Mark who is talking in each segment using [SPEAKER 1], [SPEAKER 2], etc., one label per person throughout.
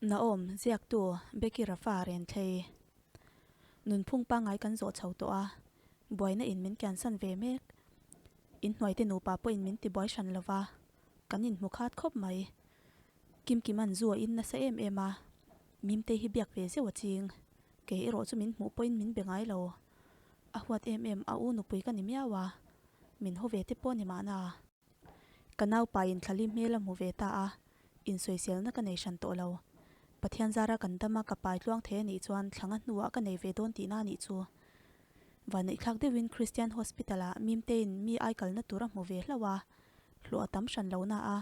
[SPEAKER 1] Naom, ziaktu Becky Rafa Renthlei. Nunphung pangngai kan zawh chho tawh a, buaina in min kiansan ve mek. Inhnuaite nupa pawhin min tibuai hran lo va, kan inhmu khat khawp mai. Kimkima'n zu a in nasa em em a, Mimtei hi biak ve zeuh a ching. Kei erawh chu min hmuh pawhin min be ngai lo. A huat em em a u nupui ka ni miau a, min haw ve te pawh ni mahna. Ka naupa in thlali hmel a hmu ve ta a, insawiselna ka nei hran tawh lo. Pathian zara kan dam a ka pai tluang thei a nih chuan thlanga hnuah ka nei ve dawn tihna a nih chu. Vanneihthlak deuhin Christian Hospital ah Mimtei'n mi ai kalna tur a hmu ve hlauh a, hlawh a tam hran lo na a,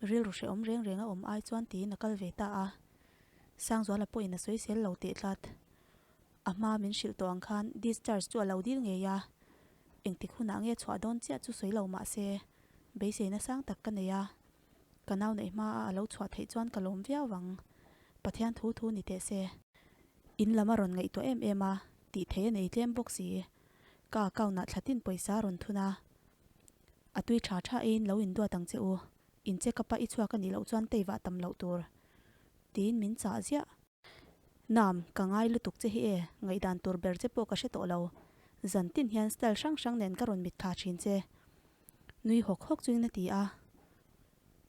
[SPEAKER 1] rilru hrehawm reng reng a awm ai chuan tiin a kal ve ta a. Sangzuala pawhin a sawisel lo teh tlat. A hma min hrilh tawh ang khan discharge chu a lo dil ngei a, engtik hunah nge chhuah dawn chiah chu sawi lo mah se, beiseina sang tak ka nei a, ka nau neih hma a a lo chhuah theih chuan ka lawm viau vang. Pathian thu thu ni teh se. In lam a rawn ngaihtuah em em a, tih theih a nei tlem bawk si. Ka account ah thlatin pawisa a rawn thun a, a tui tha tha eiin lo induat ang che u, in check up a i chhuak a nih loh chuan teivah tam loh tur tiin min chah ziah. Nam, ka ngai lutuk che hi e, ngaihdan tur ber che pawh ka hre tawh lo. Zan tin hian style hrang hrang nen ka rawn mit thla thin che. Nui hawk hawk chuin a ti a.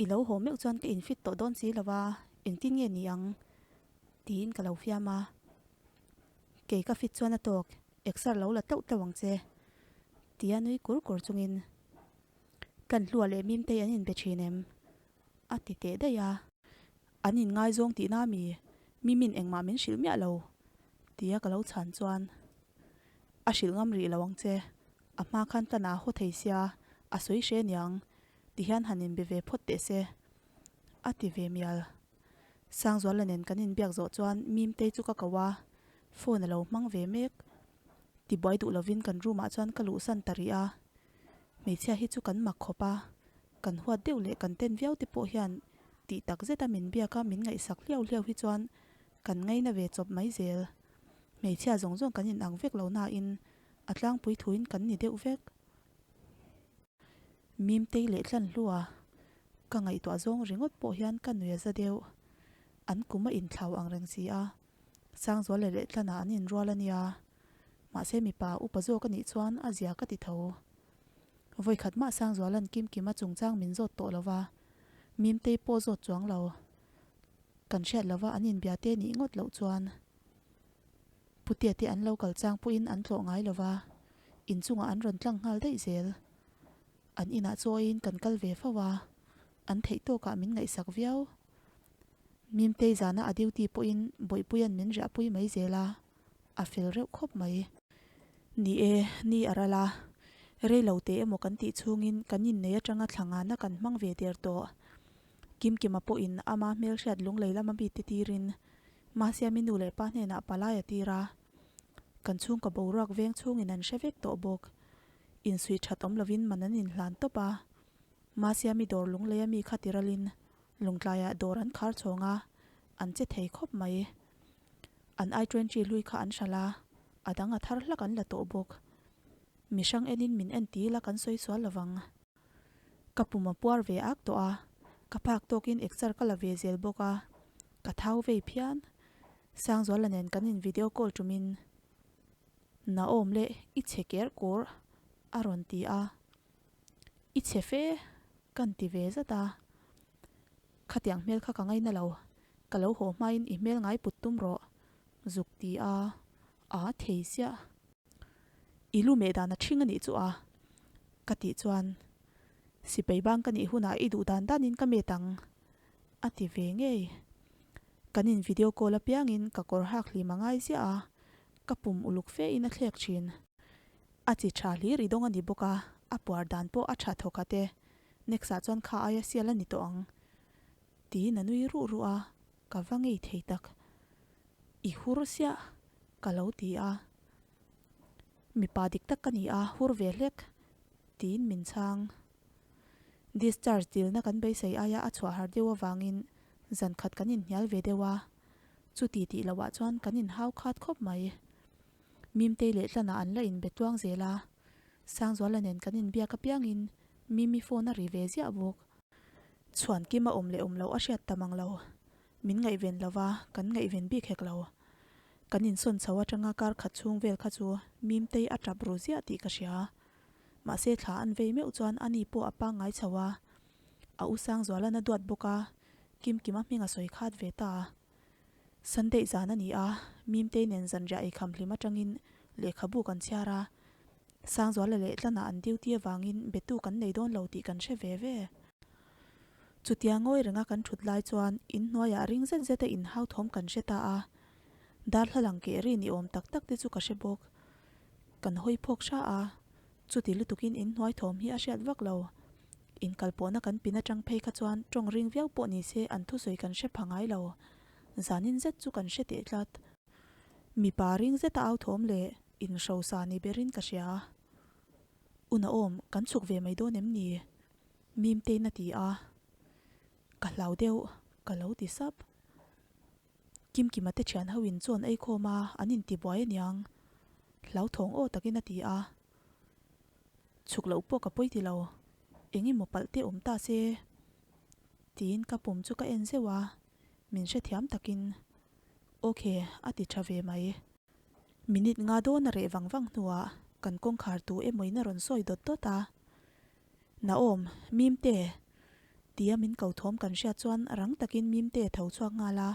[SPEAKER 1] I lo haw meuh chuan ka infit tawh dawn si lo a, engtin nge ni ang? Tiin ka lo fiam a. Kei ka fit chuan a tawk, exer lo la tlauh tlauh ang che. Tia nui kur kur chungin. Kan hlua leh Mimtei an inbe thin em? A ti teh daih a. An inngaizawng tihna mi, Mimin engmah min hrilh miah lo, tia ka lo chhan chuan a hrilh ngam rih lo ang che, a hma khan ka na haw thei sia, a sawi hre niang, ti hian han inbe ve phawt teh se, a ti ve mial. Sangzuala nen kan inbiak zawh chuan Mimtei chu ka ko a, phone a lo hmang ve mek. Tibuai duh lovin kan room ah chuan ka luhsan ta rih a, hmeichhia hi chu kan mak khawp a, kan huat deuh leh kan ten viau te pawh hian tih tak zeta min biak a min ngaihsak hliau hliau hi chuan kan ngaina ve chawp mai zel. Hmeichhia zawng zawng kan inang vek lo nain a tlangpui thuin kan ni deuh vek. Mimtei leh Tlanhlua ka ngaihtuah zawng ringawt pawh hian ka nui a za deuh. An kum a inthlau ang reng si a, Sangzuala leh Tlanah an inrual a nia. Mahse mipa upa zawk a nih chuan a zia ka ti tho. Vawikhat mah Sangzuala'n Kimkima chungchang min zawt tawh lo va, Mimtei pawh zawt chuang lo. Kan hriat lova an inbia te nih ngawt loh chuan Putea te an lo kal chang pawhin an tlawh ngai lo va, inchungah an rawn tlang nghal daih zel. An inah chaw aiin kan kal ve fo a, an theih tawkah min ngaihsak viau. Mimtei zana a duty pawhin Bawihpuia'n min riahpui mai zel a. A fel reuh khawp mai. Ni e, ni a ral a. Rei lo teh emaw kan tih chhungin kan innei atanga thla ngana kan hmang ve der tawh. Kimkima pawhin ama hmelhriat lunglei lama mite tirin Masiami nu leh pa hnenah palai a tir a. Kan chhungkaw boruak veng chhungin an hre vek tawh bawk. Insuih that awm lovin man an inhlan tawp a. Masiami dawr lungleia mi kha tiralin Lungtlaiah dawr an khar chhawng a, an che thei khawp mai. An I twenty hlui kha an hralh a, a dang a thar hlak an la tawh bawk. Mi hrang enin min en ti ila kan sawi sual lovang. Ka pum a puar ve ak tawh a, ka phak tawkin exer ka la ve zel bawk a, ka thau vei phian. Sangzuala nen kan in video call tumin, Naawm leh i chhe ker kawr a rawn ti a, I chhe fe kan ti ve zat a. Khatiang hmel kha ka ngaina lo, ka lo haw hmain i hmel ngai put tum rawh, zuk ti a, a thei siah. I lu meh dan a ṭhing a nih chu a, ka tih chuan, Sipai bang ka nih hunah i duh dan danin ka met ang, a ti ve ngei. Kan in video call apiangin ka kawr hak hlim a ngai ziah a, ka pum uluk fe in a thlek ṭhin. A chi ṭha hlir i dawng a ni bawk a, a puar dan pawh a ṭha thawkhat e. Next ah chuan kha aia sial a ni tawh ang. Tiin a nui ruh ruh a, ka va ngei thei tak. I hur siah, ka lo ti a. Mipa dik tak ka ni a, hur ve hlek, tiin min chhang. Discharge dilna kan beisei aia a chhuah har deuh avangin zan khat kan inhnial ve deuh a, chuti tih loh ah chuan kan inhau khat khawp mai. Mimtei leh Tlanah an la inbe tluang zel a, Sangzuala nen kan inbiak apiangin Mimi phone a ri ve ziah bawk. Chhuan Kim a awm leh awm loh a hriat ta mang lo. Min ngaihven lo va, kan ngaihven bik hek lo. Kan insawn chho atanga kar khat chhung vel kha chu Mimtei a tap ru ziah tih ka hria. Mahse thla an vei meuh chuan ani pawh a pangngai chho a. A u Sangzualan a duat bawk a, Kimkima hming a sawi khat ve ta. Sunday zan a ni a, Mimtei nen zanriah eikham hlim atangin lehkhabu kan chhiar a. Sangzuala leh Tlanah an duty avangin betu kan nei dawn lo tih kan hre ve ve. Chutia ngawi renga kan thut lai chuan inhnuaiah ring zet zeta inhau thawm kan hre ta a, darthlalang keh ri ni awm tak tak te chu ka hre bawk. Kan hawi phawk hra a, chuti lutukin inhnuai thawm hi a hriat vak lo. Inkalpawhna kan pin atang phei kha chuan tawng ring viau pawh ni se an thusawi kan hre pha ngai lo. Zanin zet chu kan hre teh tlat. Mipa ring zeta au thawm leh inhrosa ni berin ka hria. Unaawm, kan chhuk ve mai dawn em ni? Mimtein a ti a, Ka hlau deuh, ka lo ti sap. Kimkima te thian ho in chuan ei khawm a, an inti buai aniang. Hlauthawng aw takin a ti a. Chhuk loh pawh ka pawi ti lo, eng emaw palh te awm ta se. Tiin ka pum chu ka en zeuh a, min hrethiam takin, Ok, a ti tha ve mai. Minute nga dawn a reh vang vang hnuah kan kawngkhar tu emawin a rawn sawi dawt dawt a. Naom, Mimte! Tia min ko thawm kan hriat chuan rang takin Mimte a tho chhuak nghal a,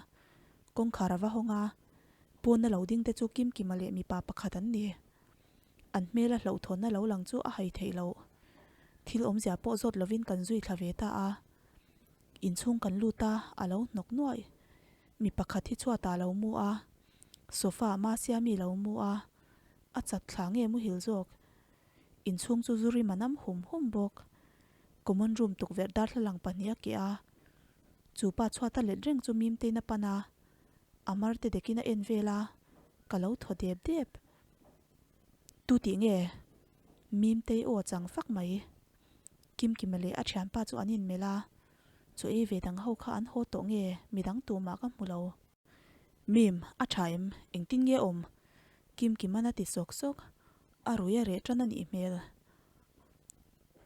[SPEAKER 1] kawngkhar a va hawng a, pawna lo ding te chu Kimkima leh mipa pakhat an ni. An hmela hlauhthawnna lo lang chu a hai theih loh. Thil awmzia pawh zawt lovin kan zui thla ve ta a. Inchhung kan lut a, a lo hnawk nuaih. Mi pakhat hi chhuatah a lo mu a, sofa-ah Masiami lo mu a, a chat thla nge muhil zawk. Inchhung chu zu rim a nam hum hum bawk. Common room tukverh darthlalang pahnih a keh a, chu pa chhuat a let reng chu Mimtein a pan a, a mar te dekin a en vel a, ka lo thaw dep dep. Tu tih nge? Mimtei aw a chang fak mai. Kimkima leh a thianpa chu an inmelh a, chu ei ve dang ho kha an haw tawh nge midang tumah ka hmu lo. Mim, a tha em? Engtin nge awm? Kimkiman a ti sawk sawk. A rui a reh tan a nih hmel.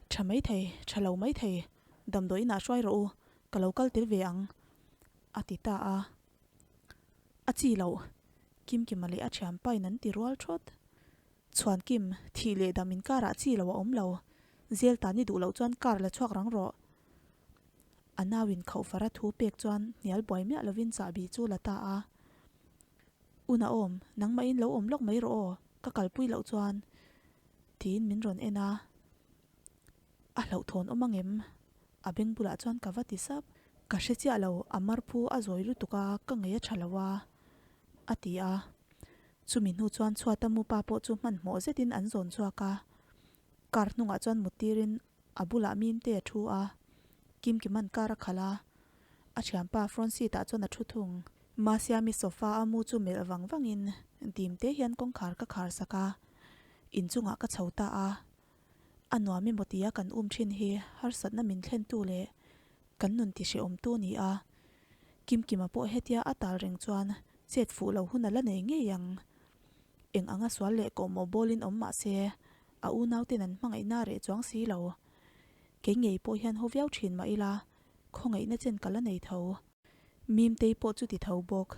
[SPEAKER 1] Tha mai thei, tha lo mai thei, damdawiin ah hruai rawh u, ka lo kal tel ve ang, a ti ta a. A chi loh, Kimkima leh a thianpain an ti rual thawt. Chhuan Kim, thih leh dam inkarah chi lo a awm lo. Zel tan i duh loh chuan car la chhuak rang rawh. A nauin khauhfara thu pek chuan hnial buai miah lovin chahbi chu la ta a. Unaawm, nangmahin lo awm lawk mai rawh aw, ka kalpui loh chuan. Tiin min rawn en a. A hlauhthawn awm angem? A beng bulah chuan ka va ti sap. Ka hre chiah lo, a marphu a zawi lutuk a, ka ngei a tha lo a, a ti a. Chumi hnu chuan chhuata mupa pawh chu hmanhmawh zetin an zawn chhuak a. Car hnungah chuan mut tirin a bulah mimte a thu a, Kimkiman car a khalh a, a thianpa front seat ah chuan a thu thung. Masiami sofa a mu chu melh vang vangin dimte hian kawngkhar ka khar sak a, inchungah ka chho ta a. A nuam emaw tia kan um thin hi harsatna min thlentu leh kan nun ti hrehawmtu ni a. Kimkima pawh hetia a tal reng chuan chet fuh lo hun a la nei ngei ang. Eng anga sual leh kawhmawh bawlin awm mah se, a unauten an hmangaihna a reh chuang si lo. Kei ngei pawh hian haw viau thin mah ila, khawngaihna chen ka la nei tho. Mimtei pawh chu ti tho bawk.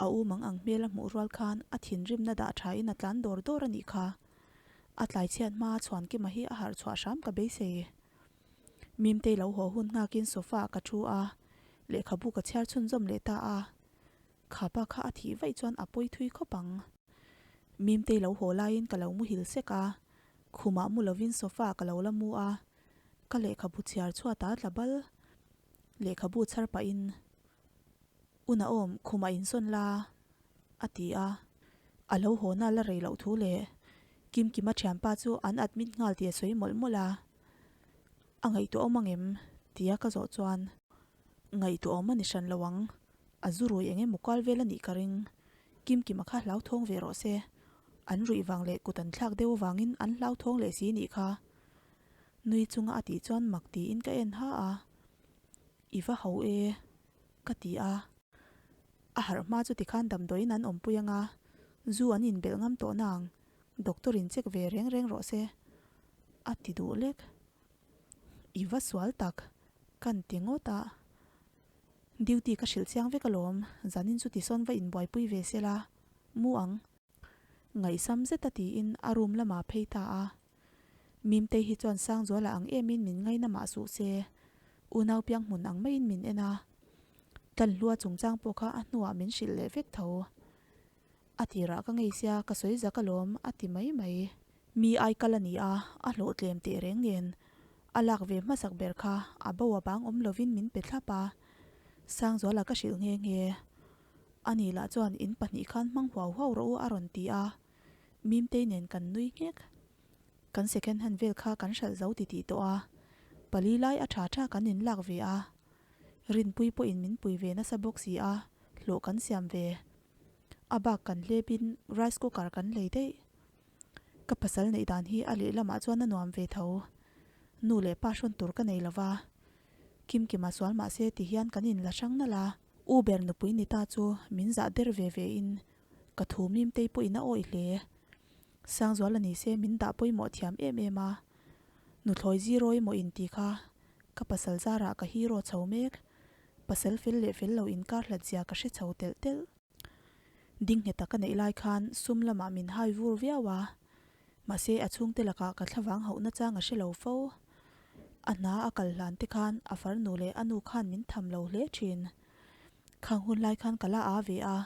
[SPEAKER 1] A u mang ang hmel a hmuh rual khan a thinrimna dah thain a tlan dawr dawr a nih kha. A tlai chhiat hmaa Chhuankima hi a harh chhuah hram ka beisei. Mimtei lo haw hun nghakin sofa ah ka thu a, lehkhabu ka chhiar chhunzawm leh ta a. Khapa kha a thih vaih chuan a pawi thui khawp ang. Mimtei lo haw laiin ka lo muhil sek a, khumah mu lovin sofa ah ka lo la mu a, ka lehkhabu chhiar chhuat a tla bal. Lehkhabu chhar pahin, U Naom, khumah insawn la, a ti a. A lo haw na la rei loh thu leh Kimkima thianpa chu an admit nghal tih a sawi mawlh mawlh a. A ngaihtuah awm angem? tia ka zawh chuan, Ngaihtuah awm a ni hran lo ang, a zu rui eng emaw kual vel a nih ka ring. Kimkima kha hlauthawng ve rawh se. An ruih vang leh kut an thlak deuh avangin an hlauthawng leh si nih kha. Nui chunga a tih chuan mak tiin ka en ha a, I va ho e, ka ti a. A harh hma chu tikhan damdawiin an awmpui anga, zu an inbelh ngam tawh nang, doctor in check ve reng reng rawh se, a ti duh lek. I va sual tak, kan ti ngawt a. Duty ka hrilh chiang vek alawm, zanin chu tisawn va inbuaipui ve se la, mu ang. Ngaihsam zeta tiin a room lamah phei ta a. Mimtei hi chuan Sangzuala ang emin min ngaina mah suh se, unau piang hmun ang maiin min en a. Tlanhlua chungchang pawh kha a hnuah min hrilh leh vek tho. A tirah ka ngei sia, ka sawi zak alawm, a ti mai mai. Mi ai kal a ni a, a hlawhtlem teh reng nen. A lak ve hmasak ber kha a bo a bang awm lovin min pe thlap a. Sangzuala ka hrilh nghe nghe. Ani lah chuan in pahnih khan hmang huau huau rawh u a rawn ti a. Mimtei nen kan nui nghek. Kan second hand vel kha kan hralh zo titih tawh a, pali lai a tha tha kan in lak ve a. Rinpui pawhin min pui ve nasa bawk si a, hlawh kan siam ve. A bak kan hlepin rice cooker kan lei daih. Ka pasal neih dan hi a lehlamah chuan a nuam ve tho. Nu leh pa hrawn tur ka nei lova. Kimkima sual mah se ti hian kan in la hrang nalh a. U ber nupui ni ta chu min zah der ve ve in ka thu mimtei pawhin a awih hle. Sangzuala ni se min dah pawimawh thiam em em a. Nuthlawi zero emaw inti kha ka pasal zarah ka hero chho mek. Pasal fel leh fel lo inkar hlat zia ka hre chho telh telh. Ding ngheta ka neih lai khan sum lamah min hai vur viau a, mahse a chhungte lakah ka thlavang hauh nachang a hre lo fo. A hna a kal hlan te khan a farnu leh a nu khan min tham lo hle thin. Khang hun lai khan ka la aa ve a,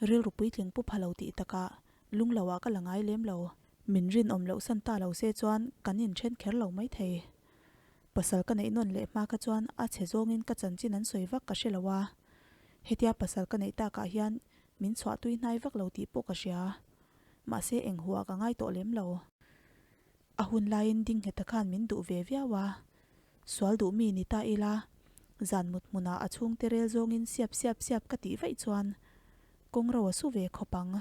[SPEAKER 1] rilru puitling pu pha lo tih takah lung loah ka la ngai lem lo. Min rinawm loh san ta lo se chuan kan inthen kher lo maithei. Pasal ka neih nawn leh hma kha chuan a chhe zawngin ka chanchin an sawi vak ka hre lo a, hetia pasal ka neih takah hian min chhuah tui hnai vak lo tih pawh ka hria. Mahse eng huah ka ngai tawh lem lo. A hun laiin Dingheta khan min duh ve viau a, sual duh mi ni ta ila, zan mut hmunah a chhungte rel zawngin siap siap siap ka tih vaih chuan kawng ro a su ve khawp ang.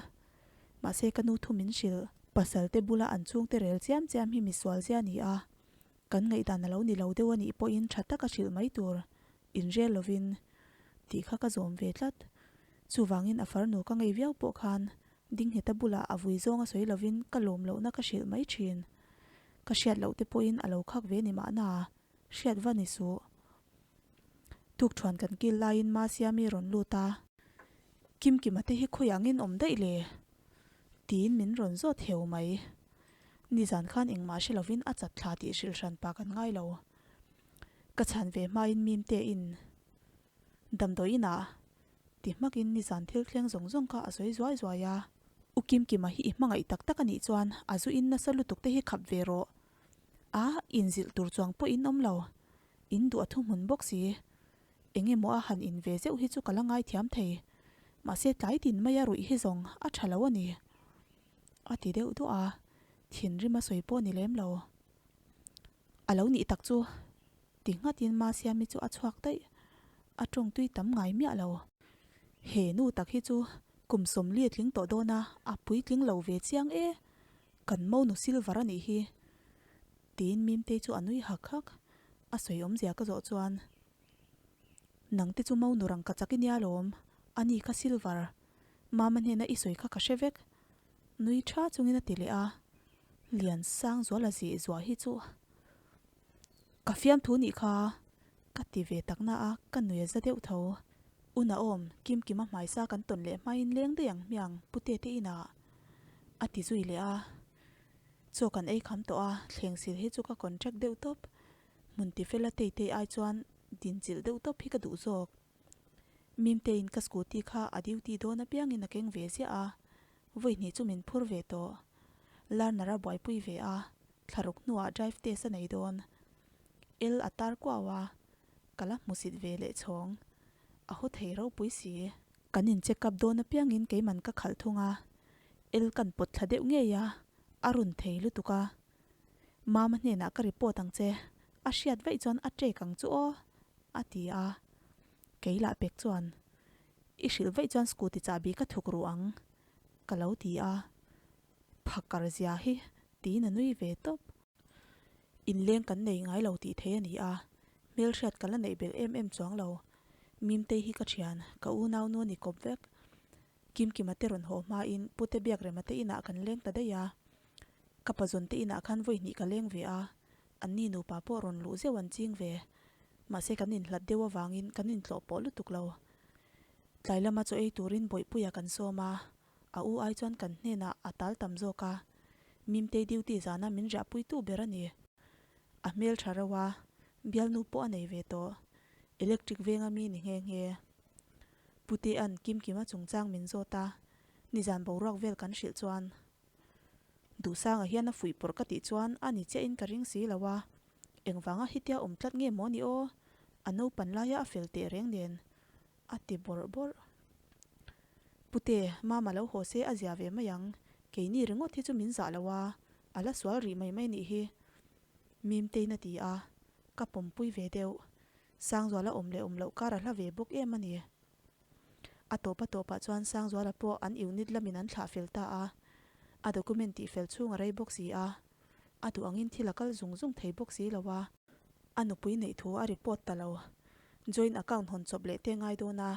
[SPEAKER 1] Mahse ka nu thu min hrilh. Pasal te bula an chhungte rel chiam chiam hi misual zia ni a, Kan ngaihdan a lo ni lo deuh a nih pawhin tha taka hrilh mai tur inrel lovin tih kha ka zawm ve tlat. Chuvangin a farnu ka ngei viau pawh khan Dingheta bulah a vui zawng a sawi lovin ka lawm lohna ka hrilh mai thin. Ka hriat loh te pawhin a lo khak ve ni mahna, hriat va ni suh. Tukthuan kan kil laiin Masiami rawn lut a. Kimkima te hi khawiah angin awm daih le? Tiin min rawn zawt heu mai. Nizan khan engmah hre lovin a chat thla tih hrilh hran pa kan ngai lo. Ka chhan ve hmain mimte in damdawi inah ti hmakin nizan thil thleng zawng zawng kha a sawi zuai zuai a. U Kimkima hi i hmangaih tak tak a nih chuan a zu in nasa lutuk te hi khap ve rawh. A inzilh tur chuang pawh in awm lo. In duh a thuhmun bawk si. Eng emaw a han in ve zeuh hi chu ka la ngaithiam thei. Mahse tlai tin maia ruih hi zawng a tha lo a ni. A ti deuh duah a, thinrim a sawi pawh ni lem lo. A lo nih tak chu ti nghatin Masiami chu a chhuak daih, a tawng tui tam ngai miah lo. He nu tak hi chu kum sawmli a tling tawh dawn a, a puitling lo ve chiang e, kan monu silver a nih hi. Tiin Mimtei chu a nui hak hak, a sawi awmzia ka zawh chuan, Nangte chu monu rangka chak i nia lawm, a ni kha silver, Mama hnena i sawi kha ka hre vek. Nui tha chungin a ti leh a, Lian sang zual a zih zuah hi chu ka fiamthu nih kha ka ti ve tak na a, ka nui a za deuh tho. U Naom, Kimkima hmaisa kan tawn leh hmain leng daih ang hmiang Pute te inah a ti zui leh a. Chaw kan ei kham tawh a, thleng sil hi chu ka contract deuh tawp. Hmun tifela tei tei ai chuan dinchilh deuh tawp hi ka duh zawk. Mimteiin ka scooty kha a duty dawn apiangin a keng ve ziah a, vawi hnih chu min phur ve tawh. Learner a buaipui ve a, thlaruk hnuah drive test a nei dawn. El a tar kuau a, ka la hmusit ve leh chhawng. A haw thei ropui si. Kan in check up dawn apiangin keiman ka khalh thung a, El kan pawt thla deuh ngei a, a run thei lutuk a. Mama hnenah ka report ang che, a hriat vaih chuan a ṭek ang chu aw, a ti a. Kei lah pek chuan, I hrilh vaih chuan scooty chahbi ka thuk ruh ang, ka lo ti a. Phakar zia hi tiin a nui ve tawp. Inleng kan nei ngai lo tih thei a ni a, hmelhriat ka la neih belh em em chuang lo. Mimtei hi ka thian, ka unau nu a ni kawp vek. Kimkima te rawn haw hmain Pute Biakrema te inah kan leng ta daih a. Ka pazawn te inah khan vawi hnih ka leng ve a, anni nupa pawh rawn luh zeuh an ching ve. Mahse kan inhlat deuh avangin kan intlawh pawh lutuk lo. Tlai lama chaw ei turin Bawihpuia kan sawm a, a u ai chuan kan hnenah a tal tam zawk a, Mimtei duty zana min riahpuitu ber a ni. A hmel tha reuh a, bialnu pawh a nei ve tawh. Electric venga mi ni nghe nghe. Putea'n Kimkima chungchang min zawt a, nizan boruak vel kan hrilh chuan. Duhsanga hian a fuih pawrh ka tih chuan a ni chiahin ka ring si lo a, engvanga hitia awm tlat nge maw ni aw? A naupan laia a fel teh reng nen a ti bawrh bawrh. Pute, Mama lo haw se a zia ve mai ang, keini ringawt hi chu min zah lo a, a la sual rih mai mai nih hi. Mimtein a ti a, ka pawmpui ve deuh. Sangzuala awm leh awm loh kar a hla ve bawk em a ni. A tawp a tawpah chuan Sangzuala pawh an unit lamin an thlah fel ta a, a document tih fel chhung a rei bawk si a, a duh angin thil a kal zung zung thei bawk si lo a, a nupui neih thu a report ta lo. Joint account hawn chawp leh te ngai dawn a,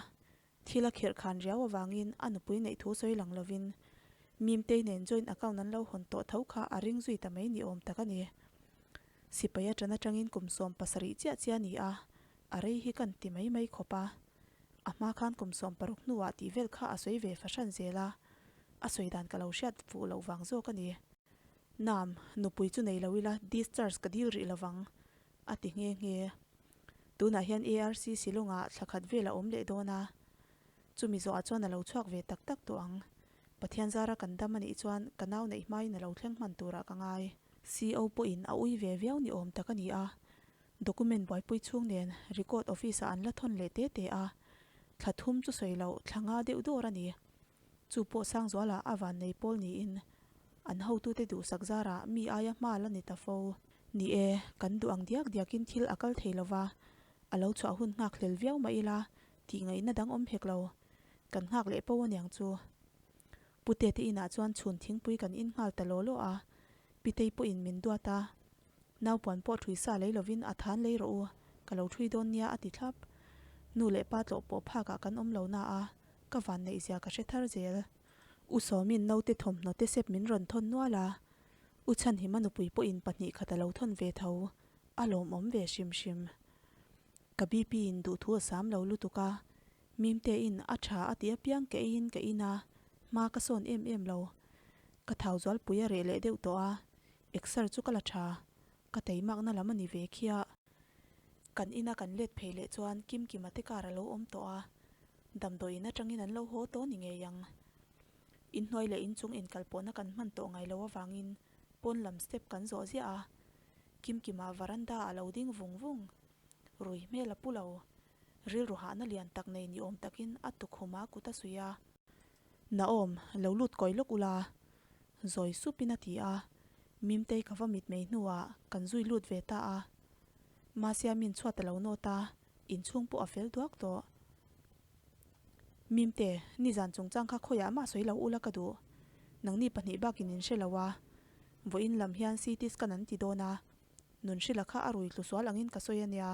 [SPEAKER 1] thil a khirh khan riau avangin a nupui neih thu sawi lang lovin Mimtei nen joint account an lo hawn tawh tho kha a ring zui ta mai ni awm tak a ni. Sipai atana tangin kum 70 chiah chiah a ni a, a rei hi kan ti mai mai khawp a. A hma khan kum 60 hnuah tih vel kha a sawi ve fahran zel a, a sawi dan ka lo hriat fuh loh vang zawk a ni. Nam, nupui chu nei lo ila discharge ka dil rih lovang, a ti nghe nghe. Tunah hian ARC Shillong-ah thla khat vel a awm leh dawn a, chumi zawhah chuan a lo chhuak ve tak tak tawh ang. Pathian zara kan dam a nih chuan ka nau neih hmain a lo thleng hman turah ka ngai. CO pawhin a ui ve viau ni awm tak a ni a, Document buaipui chhung nen record office ah an la thawn leh te te a, thla thum chu sawi loh thla nga deuh dawr a ni. Chu pawh Sangzuala a vannei pawl niin an hotute duhsak zarah mi aia hma la ni ta fo. Ni e, kan duh ang diak diakin thil a kal thei lova, a lo chhuah hun nghak hlel viau mah ila tih ngaihna dang awm hek lo. Kan nghak leh po aniang chu. Pute te inah chuan chhun thingpui kan in nghal ta law law a, Pitei pawhin min duat a, Naupuan pawh ṭhui sa lei lovin a than lei rawh u, ka lo ṭhui dawn nia a ti thlap. Nu leh pa tlawh pawh phakah kan awm lo na a, ka vanneih zia ka hre thar zel. U Sawmin naute thawmhnaw te sep min rawn thawn nual a, U Chhanhima nupui pawhin pahnih khat a lo thawn ve tho, a lawmawm ve hrim hrim. Ka BP in duhthu a sam lo lutuk a, Mimtein a tha a ti apiang ka eiin ka in a, hma ka sawn em em lo. Ka thau zualpui a reh leh deuh tawh a, Exer chu ka la tha, ka teimakna lam a ni ve khiah. Kan ina kan let phei leh chuan Kimkima te car a lo awm tawh a, damdawiin atangin an lo haw tawh ni ngei ang. Inhnuai leh inchung inkalpawhna kan hman tawh ngai lo avangin pawn lam step kan zawh ziah a, Kimkima varanda a lo ding vung vung. Rui hmel a pu lo. Rilru hahna lian tak nei ni awm takin a tukhum a kut a suih a. Naom, lo lut kawi lawk ula. Zawi supin a ti a, Mimtei ka va mit mai hnuah kan zui lut ve ta a. Mahse min chhuat a lo nawt a, inchhung pawh a fel duak tawh. Mimte, nizan chungchang kha khawiah mah sawi lo ula ka duh. Nangni pahnih bakin in hre lo a, vawiin lam hian CT scan an ti dawn a, Nunhrila kha a rui tlu sual angin ka sawi a nia.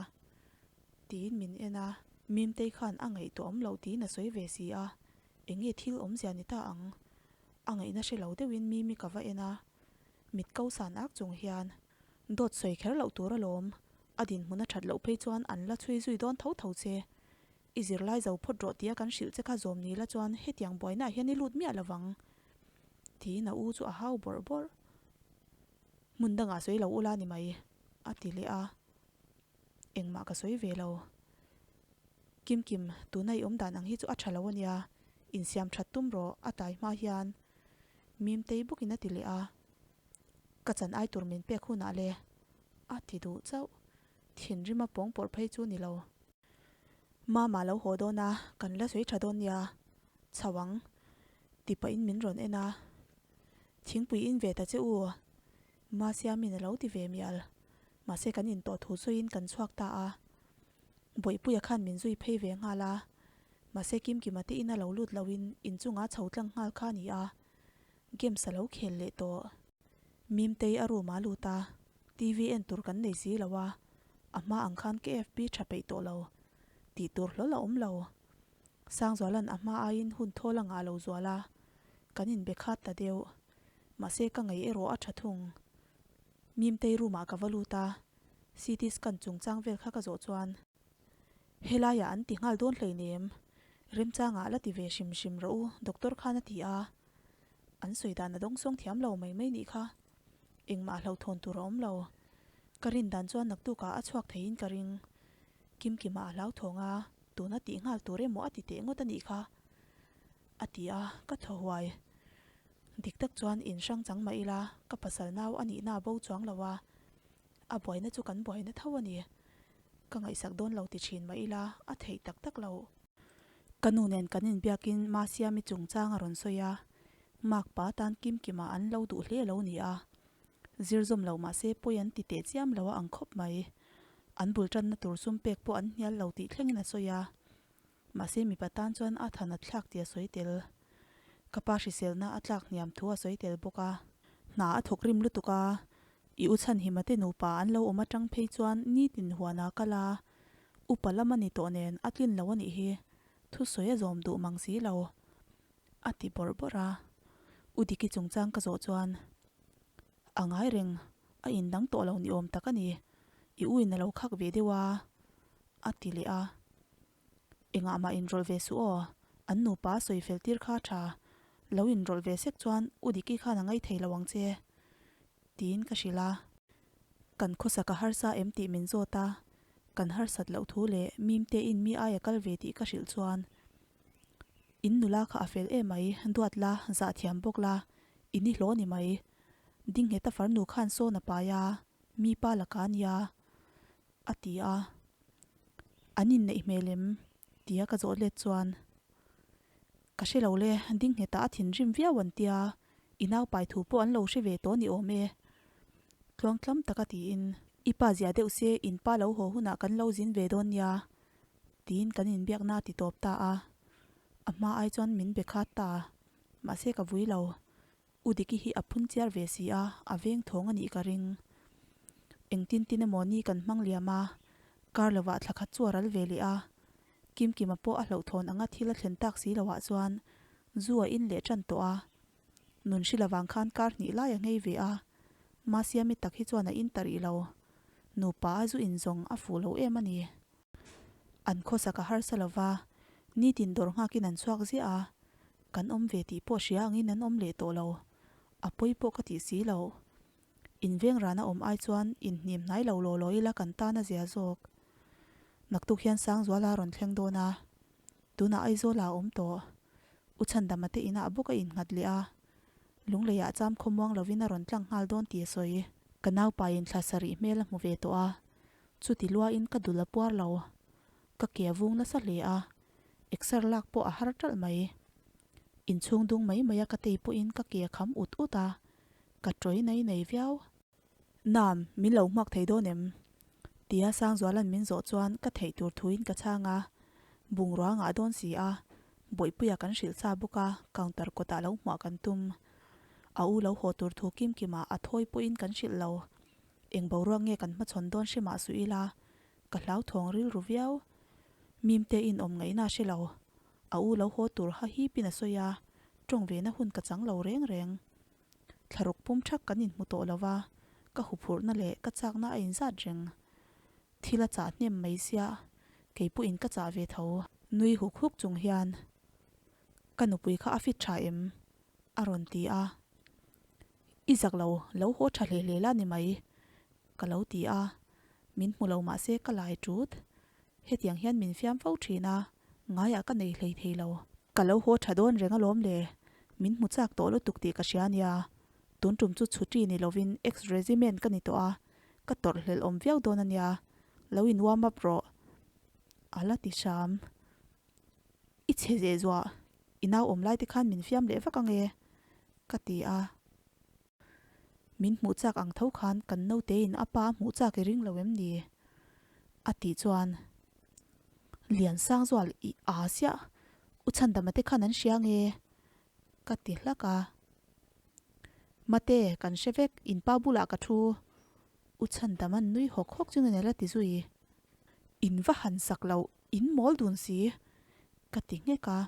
[SPEAKER 1] Tiin min en a, Mimtei khan a ngaihtuah awm loh tiin a sawi ve si a, eng nge thil awmzia ni ta ang? A ngaihna hre lo deuhin Mimi ka va en a, mit ko san ak chung hian, Dawt sawi kher loh tur alawm, a dinhmun a that loh phei chuan an la chhui zui dawn tho tho che. I zirlai zo phawt rawh tia kan hrilh che kha zawm ni la chuan hetiang buainaah hian i lut miah lovang. Tiin a u chu a hau bawrh bawrh. Hmun dangah sawi lo ula ni mai, a ti leh a. Engmah ka sawi ve lo. Kimkim, tuna i awm dan ang hi chu a tha lo a nia, insiam that tum rawh, a tai hma hian Mimtei bawkin a ti leh a. Ka chan ai tur min pek hunah le, a ti duh chauh. Thinrima pawng pawrh phei chu ni lo. Mama lo haw dawn a, kan la sawi tha dawn nia, chho ang, ti pahin min rawn en a. Thingpui in ve ta che u, Masiamin a lo ti ve mial. Mahse kan intawh thu sawiin kan chhuak ta a. Bawihpuia khan min zui phei ve nghal a, mahse Kimkima te ina lo lut loin inchungah chho tlang nghal kha a ni a, games a lo khel leh tawh. Mimtei a room ah lut a, TV en tur kan nei si lo a, a hma ang khan KFB tha peih tawh lo tih tur hlawl a awm lo. Sangzuala'n a hma aiin hun thawl a ngah lo zual a, kan inbe khat ta deuh. Mahse ka ngei erawh a tha thung. Mimtei room ah ka va lut a, CT scan chungchang vel kha ka zawh chuan. Helaiah an ti nghal dawn hleinem, remchangah la ti ve hrim hrim rawh u, doctor khan a ti a. An sawi dan a dawngsawng thiam lo mai mai nih kha. Engmah hlauhthawn tur a awm lo. Ka rin dan chuan naktukah a chhuak theiin ka ring. Kimkima a hlauthawng a, tuna tih nghal tur emaw a ti teh ngawt a nih kha. A ti a, ka thaw huai. Dik tak chuan in hrang chang mah ila, ka pasal nau a nihna a bo chuang lo a. A buaina chu kan buaina tho a ni. Ka ngaihsak dawn lo ti thin mah ila, a theih tak tak lo. Ka nu nen kan inbiakin Masiami chungchang a rawn sawi a, Makpa tan Kimkima an lo duh hle lo ni a. Zir zawm lo mah se pawi an ti teh chiam lo a ang khawp mai. An bul tanna tur sum pek pawh an hnial lo tih thlengin a sawi a. Mahse mipa tan chuan a than a thlak tih a sawi tel. Ka pa hriselna a tlak hniam thu a sawi tel bawk a. Hna a thawk rim lutuk a, i u Chhanhima te nupa an lo awm atang phei chuan nitin huan a kal a, upa lam a ni tawh nen a tlin lo a nih hi, thusawi a zawm duh mang si lo. A ti bawrh bawrh a, U Diki chungchang ka zawh chuan a ngai reng, a indang tawh lo ni awm tak a ni, i u in a lo khak ve deuh a, a ti leh a. Engah mah inrawlh ve suh aw, an nupa a sawi fel tir kha a tha, lo inrawlh ve sek chuan U Diki khan a ngaih thei lo ang che, tiin ka hrilh a. Kan khawsak a harsa em tih min zawt a, kan harsat loh thu leh Mimte in mi aia kal ve tih ka hrilh chuan In nula kha a fel em mai, duat la, zah thiam bawk la, i ni hlawh ni mai. Dingheta farnu khan sawn a pai a, mi pa laka nia, a ti a. An inneih hmel em? tia ka zawh let chuan, Ka hre lo le, Dingheta a thinrim viau an tia, i naupai thu pawh an lo hre ve tawh ni awm e. Tluangtlam taka tiin, I pa zia deuh se, in pa lo haw hunah kan lo zin ve dawn nia, Tiin kan inbiakna a ti tawp ta a, a hma ai chuan min be khat ta a, mahse ka vui lo. U Diki hi a phun chiar ve si a, a veng thawng a nih ka ring. Engtin tin emaw ni kan hmang liam a, kar lovah thla khat chu a ral ve leh a, Kimkima pawh a hlauhthawn anga thil a thlen tak si loah chuan zu a in leh tan tawh a, nun hri lovang khan kar hnih lai a nghei ve a, Masiami tak hi chuan a in ta rih lo. Nupa a zu in zawng a fuh lo em a ni. An khawsak a harsa lo va, nitin dawr nghakin an chhuak ziah a, kan awm ve tih pawh hria angin an awm leh tawh lo, a pawi pawh ka tih si lo. Inveng rana awm ai chuan inhnim hnai lo law law ila kan tan a zia zawk. Naktuk hian Sangzuala a rawn thleng dawn a, tunah Aizawla a awm tawh. U Chhandama te inah bawk a innghat leh a, Lungleiah cham khawmuang lovin a rawn tlang nghal dawn tih a sawi. Ka naupain thla sarih hmel a hmu ve tawh a, Chuti luain ka dul a puar lo. Ka ke a vung nasa hle a, exer lak pawh a har ṭalh mai. Inchhung dung mai mai a ka tei pawhin ka ke a kham ut ut a, ka ṭawi nai nai viau. Nam, min lo hmuak thei dawn em? Tia Sangzuala'n min zawh chuan ka theih tur thuin ka chhang a, bungrua ngah dawn si a, Bawihpuia kan hrilh sa bawk a, counter kawtah lo hmuah kan tum. A u lo haw tur thu Kimkima a thawi pawhin kan hrilh lo. Eng boruak nge kan hmachhawn dawn hre mah suh ila, ka hlauthawng rilru viau. Mimte in awm ngaihna a hre lo. A u lo haw tur ha hipin a sawi a, tawng vena hun ka chang lo reng reng. Thlaruk pum thak kan inhmu tawh lo va, ka huphurhna leh ka chakna a inzat reng. Thil a chah hnem mai sia, kei pawhin ka chah ve tho. Nui huk huk chung hian, Ka nupui kha a fit tha em? a rawn ti a. I zak lo, lo haw tha hle hle la ni mai, ka lo ti a, min hmu lo mah se ka lai tut. Hetiang hian min fiam fo thin a, ngaiah ka nei hlei thei lo. Ka lo haw tha dawn reng alawm le, min hmu chak tawh lutuk tih ka hria nia. Tun tum chu chhuṭi ni lovin ex-regiment ka ni tawh a, ka tawrh hlelh awm viau dawn a nia, lo in warm up rawh, a la ti hram. I chhe zeh zuah, i nau awm lai te khan min fiam leh vak ange, ka ti a. Min hmuh chak ang tho khan kan nautein a pa a hmuh chak i ring lo em ni? A tih chuan Liansangzual i aa siah, U Chhandama te khan an hria nge? Ka ti hlak a. Mate, kan hre vek, in pa bulah ka thu. U Chhandama'n nui hawk hawk chungin a la ti zui. In va han sak loh, in mawl dun si, ka ti nghek a.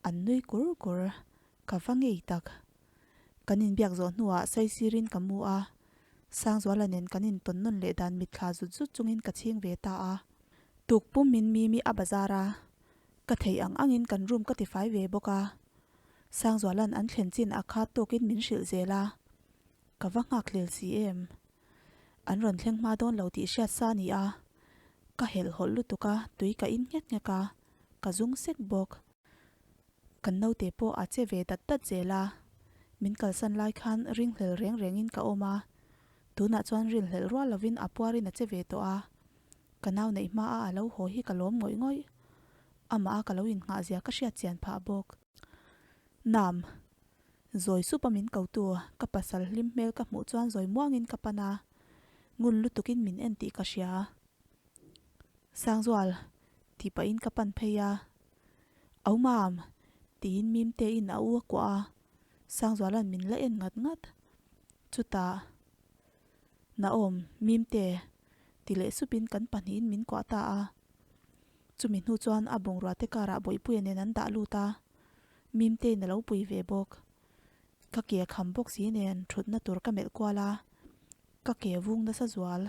[SPEAKER 1] An nui kur kur. Ka va ngei tak. Kan inbiak zawh hnuah saisirin ka mu a, Sangzuala nen kan intawn nawn leh dan mitthla zut zut chungin ka chhing ve ta a. Tuk pum min Mimi a bazar a, ka theih ang angin kan room ka tifai ve bawk a. Sangzuala'n an thlen chin a khat tawkin min hrilh zel a, ka va nghak hlel si em. An rawn thleng hma dawn lo tih hriat sa ni a, ka helhhawlh lutuk a, tui ka in nghek nghek a, ka zung sek bawk. Kan naute pawh a che ve dat dat zel a, min kalsan lai khan ringhlel reng rengin ka awm a, tunah chuan rinhlelh rual lovin a puarin a che ve tawh a, ka nau neih hmaa a lo haw hi ka lawm ngawih ngawih. Amah a ka lo innghah zia ka hriat chian phah bawk. Nam, zawi sup a min kotu ka pasal hlim hmel ka hmuh chuan zawi muangin ka pan a, ngun lutukin min en tih ka hria. Sangzual, tih pahin ka pan phei a. Au mam! tiin Mimtein a u a kuah a, Sangzuala'n min la en ngat ngat. Chutah, Naawm, Mimte! ti leh supin kan pahnihin min kuah ta a. Chumi hnu chuan a bungrua te karah Bawihpuia nen an dah lut a, Mimtein a lo pui ve bawk. Ka ke kham bawk si nen thutna tur ka melh kual a, ka ke vung nasa zual.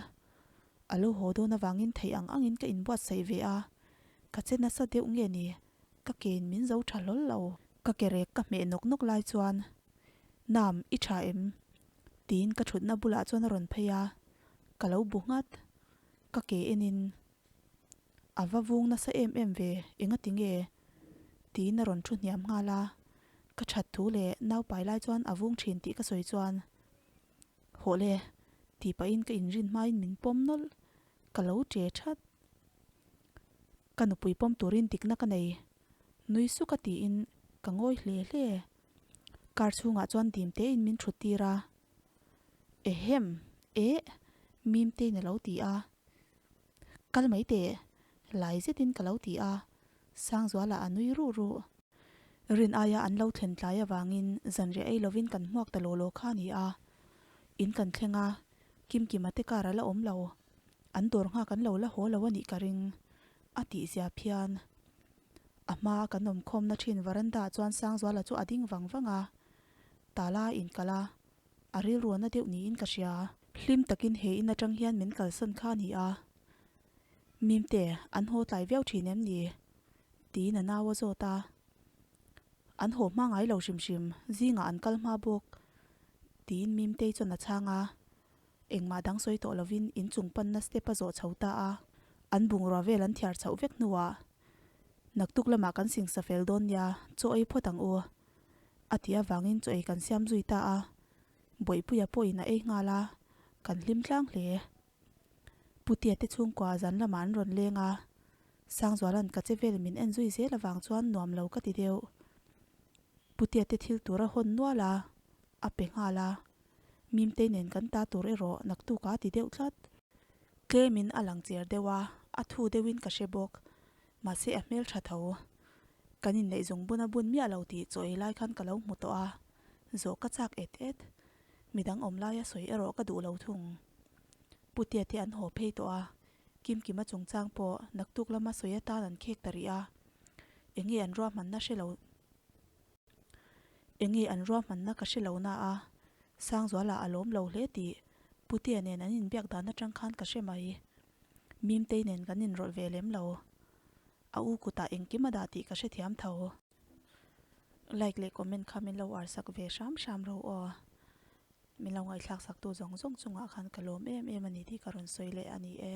[SPEAKER 1] A lo haw dawn avangin theih ang angin ka inbuatsaih ve a, ka che nasa deuh nge ni, ka kein min zo tha hlawl lo. Ka ke rek ka hmeh nawk nawk lai chuan, Nam, i tha em? tiin ka thutna bulah chuan a rawn phei a, ka lo bu nghat. Ka ke enin, A va vung nasa em em ve, engati nge? tiin a rawn thu hniam nghal a, ka that thu leh naupai lai chuan a vung thin tih ka sawi chuan, Hawh le, tih pahin ka inrin hmain min pawm nawlh, ka lo ṭe ṭhat. Ka nupui pawm turin dikna ka nei, nui suk a tiin ka ngawi hle hle. Car chhungah chuan dim tein min ṭhut tir a, Ehem, eh, Mimtein a lo ti a. Kal mai teh, lai zetin ka lo ti a, Sangzuala a nui ruh ruh. Rin aia an lo thlen tlai avangin zanriah ei lovin kan hmuak ta law law kha a ni a. In kan thleng a, Kimkima te kar a la awm lo. An dawr nghak an lo la haw lo a nih ka ring, a tih zia phian. A hmaa kan awmkhawmna thin veranda ah chuan Sangzuala chu a ding vang vang a, tala a inkalh a, A rilruana deuh niin ka hria. Hlim takin he in atang hian min kalsan kha a ni a. Mimte, an haw tlai viau thin em ni? Tiin a nau a zawt a. An haw hma ngai lo hrim hrim, zingah an kal hma bawk. Tiin Mimtei chuan a chhang a. Engmah dang sawi tawh lovin inchung panna step a zawh chho ta a. An bungrua vel an thiar chhoh vek hnuah, Naktuk lamah kan singsa fel dawn nia, chaw ei phawt ang u. A tih avangin chaw ei kan siam zui ta a, Bawihpuia pawhin a ei nghal a, kan hlim tlang hle. Putia te chhungkua zan lamah an rawn leng a, Sangzuala'n ka che vel min en zui zel avang chuan nuam lo ka ti deuh. Putia te thil tur a hawn nual a, a pe nghal a, Mimtei nen kan ta tur erawh naktuk a ti deuh tlat. Tlemin a lang cher deuh a, a thu deuhin ka hre bawk, mahse a hmel tha tho. Kan inneih zawng bun a bun miah lo tih chaw ei lai khan ka lo hmu tawh a, zawh ka chak et et. Midang awm laia sawi erawh ka duh lo thung. Putea te an haw phei tawh a, Kimkima chungchang pawh naktuk lama sawi atan an khek ta rih a, enge an ruahmanna hre lo enge an ruahmanna ka hre lo na a, Sangzuala a lawm lo hle tih Putea nen an inbiak dan atang khan ka hre mai. Mimtei nen kan inrawlh ve lem lo. A u kutah engkim a dah tih ka hrethiam tho. Like leh comment kha min lo ar sak ve hram hram ro aw. Min lo ngaihthlak saktu zawng zawng chungah khan ka lawm em em a ni tih ka rawn sawi leh a ni e.